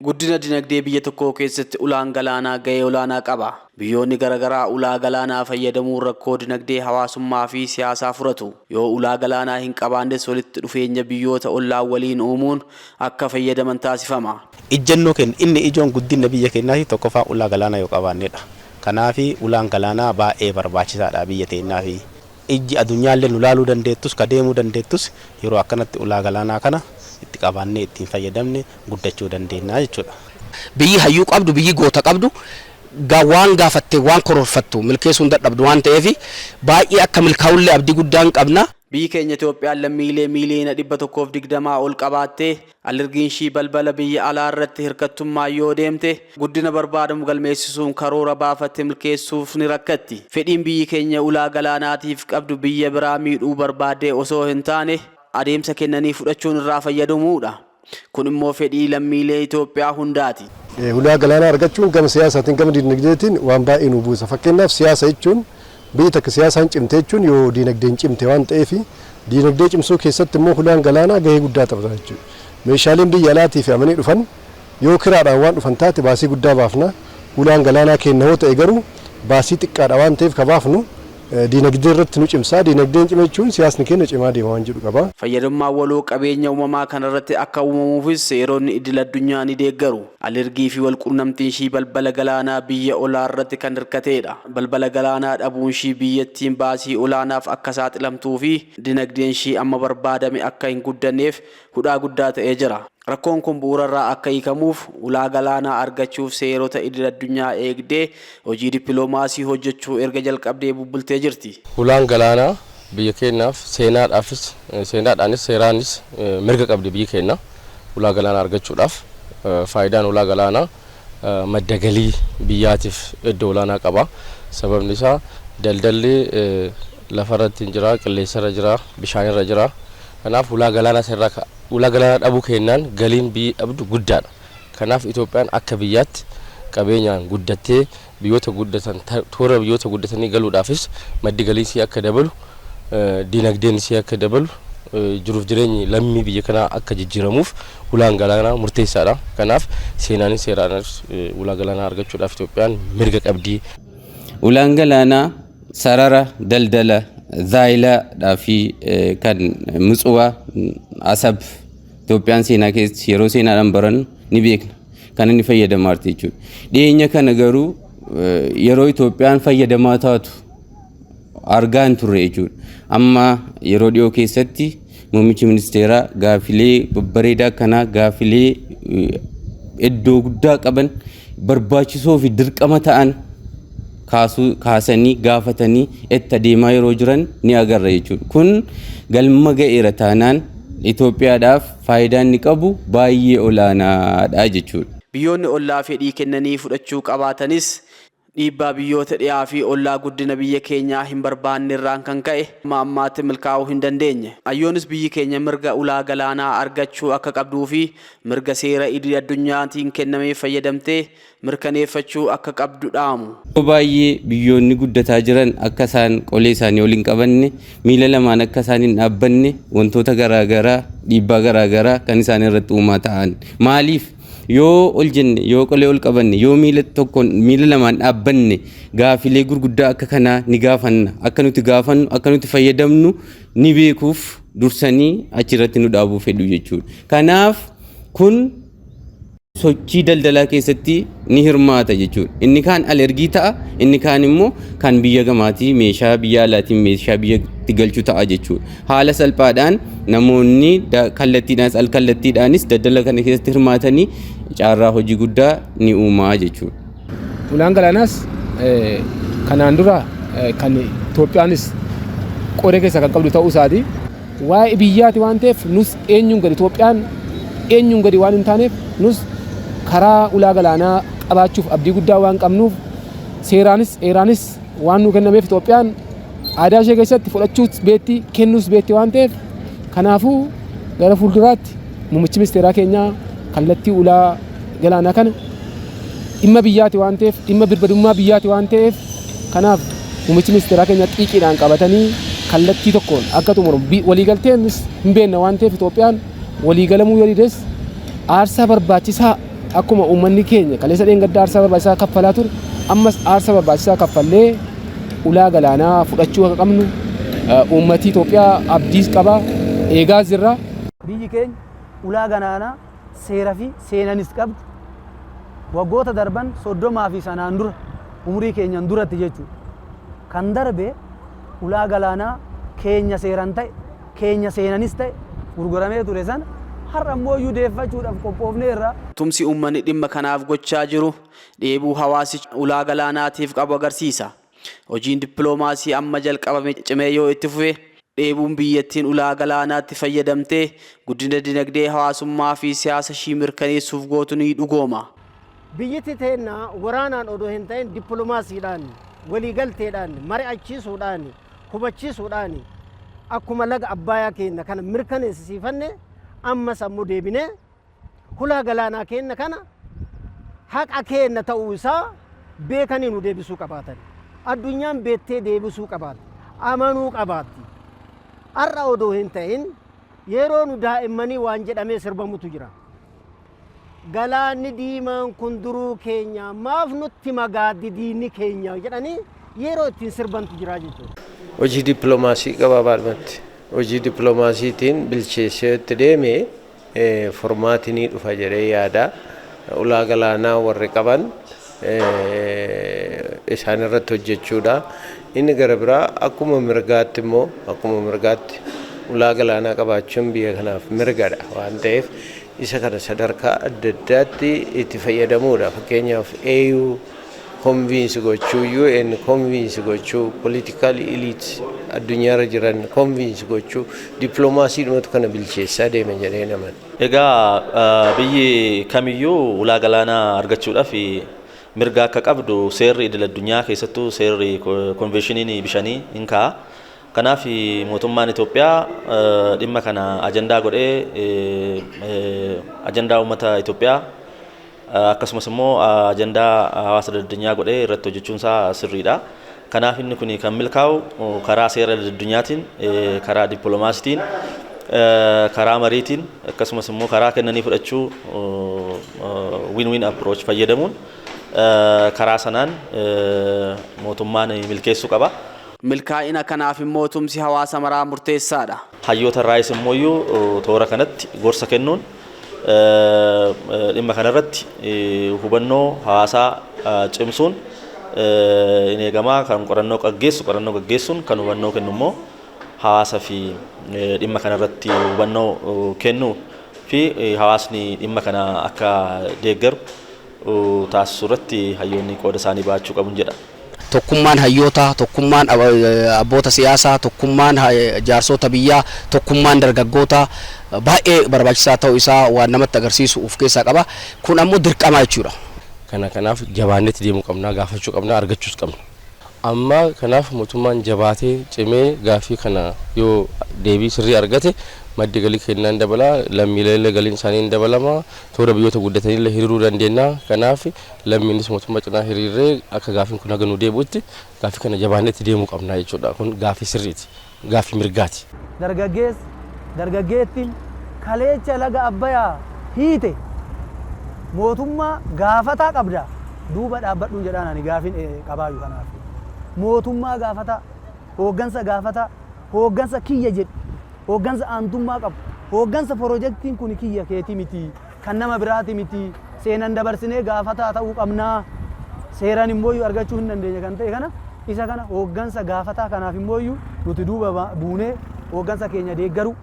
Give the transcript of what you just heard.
Guddina dinagdee biyya tokkoo keessatti ulaan galaanaa gahee olaanaa qaba. Biyyoonni garaagaraa ulaa galaanaa fayyadamuun rakkoo dinagdee, hawaasummaa fi siyaasaa furatu. Yoo ulaa galaanaa hin qabaannes walitti dhufeenya biyyoota ollaa waliin uumuun akka fayyadaman taasifama. Ijjannoo keenya inni ijoon guddina biyya keenyaati tokkoffaa ulaa galaanaa yoo qabaannedha. Kanaaf ulaan galaanaa baay'ee barbaachisaadha biyya teenyaaf. Ijji addunyaallee nu laaluu dandeettus ka deemuu dandeettus yeroo akkanatti ulaa galaanaa kana itti qabaannee ittiin fayyadamne guddachuu dandeenya jechuudha. Biyyi hayyuu qabdu, biyyi goota qabdu waan gaafatte, waan karoorfattu milkeessuu hin dadhabdu waan ta'eef, baay'ee akka milkaa'ullee abdii guddaan qabna. Biyyi keenya Itoophiyaan lammiilee miiliyoona 120 ol qabaattee, alergiin ishii balbala biyya alaa irratti hirkattummaa yoo deemte, guddina barbaadamu galmeessisuun karoora baafatte milkeessuuf ni rakkatti. Fedhiin biyyi keenya ulaa galaanaatiif qabdu biyya biraa miidhuu barbaaddee osoo hin taane, adeemsa kennanii fudhachuun irraa fayyadamuudha. Kun immoo fedhii lammiilee Itoophiyaa hundaati. Ulaa galaanaa argachuun gama siyaasaatiin, gama dinagdeetiin waan baay'ee nu buusa. Fakkeenyaaf, siyaasa jechuun, biyyi takka siyaasaan cimte jechuun yoo dinagdeen cimte waan ta'eef, dinagdee cimsuu keessatti immoo ulaan galaanaa gahee guddaa taphata jechuudha. Meeshaaleen biyya alaatii fe'amanii dhufan yoo kiraadhaan waan dhufan taate, baasii guddaa baafna. Ulaan galaanaa keenya hoo ta'e garuu, baasii xiqqaadha waan ta'eef ka baafnu, dinagdee irratti nu cimsa. Dinagdeen cime jechuun siyaasni keenya cimaa deema waan jedhu qaba. Fayyadamummaan waloo qabeenya uumamaa kanarratti akka uumamuufis seeronni idil addunyaa ni deeggaru. Alergii fi walqunnamtiin ishii balbala galaanaa biyya olaa irratti kan hirkateedha. Balbala galaanaa dhabuun ishii biyyattiin baasii olaanaaf akka saaxilamtuu fi dinagdeen ishii amma barbaadame akka hin guddanneef hudhaa guddaa ta'ee jira. Rakkoon kun bu'uurarraa akka hiikamuuf, ulaa galaanaa argachuuf seerota idil addunyaa eegdee hojii dippiloomaasii hojjechuu erga jalqabdee bubbultee jirti. Ulaan galaanaa biyya keenyaaf seenaadhaafis, seenaadhaanis seeraanis mirga qabdi biyyi keenya ulaa galaanaa argachuudhaaf. Faayidaan ulaa galaanaa madda galii biyyaatiif iddoo olaanaa qaba. Sababni isaa daldalli lafarratti hin jira, qilleensarra jira, bishaanirra jira. Kanaaf ulaa galaanaa irraa, ulaa galaanaa dhabuu kennaan galiin biyyi dhabdu guddaadha. Kanaaf Itoophiyaan akka biyyaatti qabeenyaan guddattee biyyoota guddatan, toora biyyoota guddatanii galuudhaafis, maddi galii isii akka dabalu, dinagdeen isii akka dabalu, jiruuf jireenyi lammii biyya kanaa akka jijjiiramuuf ulaan galaanaa murteessaadha. Kanaaf seenaanis seeraanis ulaa galaanaa argachuudhaaf Itoophiyaan mirga qabdi. Ulaan galaanaa sarara daldala Zaayilaadhaa fi kan Mutsuwaa, Asab, Itoophiyaan seenaa keessatti yeroo seenaadhaan barannu ni beekna. Kan inni fayyadamaa jirti jechuudha. Dhiyeenya kana garuu yeroo Itoophiyaan fayyadamaa taatu argaa hin turre jechuudha. Amma yeroo dhiyoo keessatti muummichi ministeeraa gaafilee babbareedaa akkanaa, gaafilee iddoo guddaa qaban, barbaachisoo fi dirqama ta'an kaasuu, kaasanii gaafatanii itti adeemaa yeroo jiran ni agarra jechuudha. Kun galma ga'eera taanaan Itoophiyaadhaaf faayidaa inni qabu baay'ee olaanaadha jechuudha. Biyyoonni ollaa fedhii kennanii fudhachuu qabaatanis, dhiibbaa biyyoota dhiyaa fi ollaa guddina biyya keenyaa hin barbaanne irraan kan ka'e amma ammaatti milkaa'uu hin dandeenye. Ayyoonis biyyi keenya mirga ulaa galaanaa argachuu akka qabduu fi mirga seera idil addunyaatiin kennamee fayyadamtee mirkaneeffachuu akka qabdu dhaamu. Yeroo baay'ee biyyoonni guddataa jiran akka isaan qolee isaanii ol hin qabanne, miila lamaan akka isaan hin dhaabbanne, wantoota garaagaraa, dhiibbaa garaagaraa kan isaan irratti uumaa ta'an. Maaliif? Yoo ol jenne, yoo qolee ol qabanne, yoo miila tokkoon, miila lamaan dhaabbanne, gaafilee gurguddaa akka kanaa ni gaafanna. Akka nuti gaafannu, akka nuti fayyadamnu ni beekuuf dursanii achirratti nu dhaabuu fedhu jechuudha. Kanaaf kun sochii daldalaa keessatti ni hirmaata jechuudha. Inni kaan alergii ta'a, inni kaan immoo kan biyya gamaatii meeshaa biyya alaatiin meeshaa biyyatti galchu ta'a jechuudha. Haala salphaadhaan namoonni kallattiidhaanis al kallattiidhaanis daldala kana keessatti hirmaatanii carraa hojii guddaa ni uumaa jechuudha. Ulaan galaanaas kanaan dura kan Itoophiyaanis qooda keessaa kan qabdu ta'uu isaati. Waa'ee biyyaati waan ta'eef, nus eenyuun gadi, Itoophiyaan eenyuun gadi waan hin taaneef, nus karaa ulaa galaanaa qabaachuuf abdii guddaa waan qabnuuf, seeraanis heeraanis waan nu kennameef, Itoophiyaan aadaa ishee keessatti fudhachuus beetti, kennuus beetti waan ta'eef, kanaafuu gara fuulduraatti muummichi ministeeraa keenyaa kallattii ulaa galaanaa kana dhimma biyyaati waan ta'eef, dhimma birmadummaa biyyaati waan ta'eef, kanaaf muummichi ministeeraa keenya xiiqiidhaan qabatanii kallattii tokkoon akka xumuramu, waliigalteenis hin beekna waan ta'eef, Itoophiyaan waliigalamuu yoo dides aarsaa barbaachisaa Akkuma uummanni keenya kaleessa dheengadda aarsaa barbaachisaa kaffalaa ture, ammas aarsaa barbaachisaa kaffallee ulaa galaanaa fudhachuu akka qabnu uummati Itoophiyaa abdiis qaba, eegaas jirra. Biyyi keenya ulaa galaanaa seera fi seenanis qabdu waggoota darban 30 fi sanaan dura, umurii keenyan duratti jechuudha. Kan darbe ulaa galaanaa keenya seeran ta'e, keenya seenanis ta'e gurguramee ture sana har'a immoo iyyuu deeffachuudhaaf qophoofneerra. Tumsi uummanni dhimma kanaaf gochaa jiru dheebuu hawaasichi ulaa galaanaatiif qabu agarsiisa. Hojiin dippiloomaasii amma jalqabame cimee yoo itti fufe, dheebuun biyyattiin ulaa galaanaatti fayyadamtee guddina dinagdee, hawaasummaa fi siyaasa ishii mirkaneessuuf gootu ni dhugooma. Biyyatti teenna waraanaan odoo hin ta'in dippiloomaasiidhaan, waliigalteedhaan, mari'achiisuudhaan, hubachiisuudhaan akkuma laga Abbayaa keenya kana mirkaneessisiifanne, ammas ammoo deebinee hulaa galaanaa keenya kana haqa keenya ta'uu isaa beekanii nu deebisuu qabaatan. Addunyaan beettee deebisuu qabaatti. Amanuu qabaatti. Har'a odoo hin ta'in yeroo nu daa'immanii waan jedhamee sirbamutu jira. "Galaanni diimaan kun duruu keenya, maaf nutti magaaddi diinni keenya?" jedhanii yeroo ittiin sirbantu jira jechuudha. Hojii dippiloomaasii gabaabaadhumatti hojii dippiloomaasiitiin bilcheessee itti deeme furmaati ni dhufa jedhee yaada. Ulaa galaanaa warri qaban isaan irratti hojjechuudha. Inni gara biraa akkuma mirgaatti immoo, akkuma mirgaatti ulaa galaanaa qabaachuun biyya kanaaf mirgadha waan ta'eef, isa kana sadarkaa adda addaatti itti fayyadamuudha. Fakkeenyaaf, AU convince gochuu, UN convince gochuu, political elite addunyaarra jiran convince gochuu, dippiloomaasiidhumatu kana bilcheessaa deema jedhee naman. Egaa biyyi kamiyyuu ulaa galaanaa argachuudhaaf mirga akka qabdu seerri idil addunyaa, keessattuu seerri konveeshiniin bishaanii hin kaa'a. Kanaaf mootummaan Itoophiyaa dhimma kana ajandaa godhee, ajandaa uummata Itoophiyaa akkasumas immoo ajandaa hawaasa addunyaa godhee irratti hojjechuun isaa sirriidha. Kanaaf inni kun kan milkaa'u karaa seera addunyaatiin, karaa dippiloomaasiitiin, karaa mariitiin, akkasumas immoo karaa kennanii fudhachuu, win-win approach fayyadamuun, karaa sanaan mootummaan milkeessuu qaba. Milkaa'ina kanaaf immoo tumsi hawaasa maraa murteessaadha. Hayyoota irraayis immoo toora kanatti gorsa kennuun, dhimma kanarratti hubannoo hawaasaa cimsuun in eegamaa. Kan qorannoo gaggeessu qorannoo gaggeessuun, kan hubannoo kennu immoo hawaasa fi dhimma kanarratti hubannoo kennuu fi hawaasni dhimma kana akka deeggaru taasisuu irratti hayyoonni qooda isaanii bahachuu qabu jedha. Tokkummaan hayyootaa, tokkummaan abboota siyaasaa, tokkummaan jaarsota biyyaa, tokkummaan dargaggootaa baay'ee barbaachisaa ta'uu isaa waan namatti agarsiisu of keessaa qaba. Kun ammoo dirqama jechuudha. Kanaaf jabaanneetti deemuu qabna, gaafachuu qabna, argachuus qabna. Amma kanaaf mootummaan jabaatee cimee gaafii kana yoo deebii sirrii argate, maddi galii kennaan dabala, lammiilee galiin isaanii hin dabalama, toora biyyoota guddataniillee hiriiruu dandeenya. Kanaaf lammiinis mootummaa cinaa hiriirree akka gaafiin kun haga nu deebi'utti gaafii kana jabaanneetti deemuu qabna jechuudha. Kun gaafii sirriiti, gaafii mirgaati. Dargaggeessi, dargaggeettiin kaleecha laga Abbayaa hiite mootummaa gaafataa qabda, duuba dhaabbadhuun jedhaan. Ani gaafiin qabaayu kanaaf. Mootummaa gaafataa, hooggansa gaafataa, hooggansa kiyya jedhu, hooggansa aantummaa qabu, hooggansa pirojektiin kun kiyya keetii miti, kan nama biraati miti, seenan dabarsinee gaafataa ta'uu qabnaa, seeraan immoo argachuu hin dandeenya kan ta'e kana, isa kana hooggansa gaafataa kanaaf immoo nuti duuba buunee hooggansa keenya deeggaru.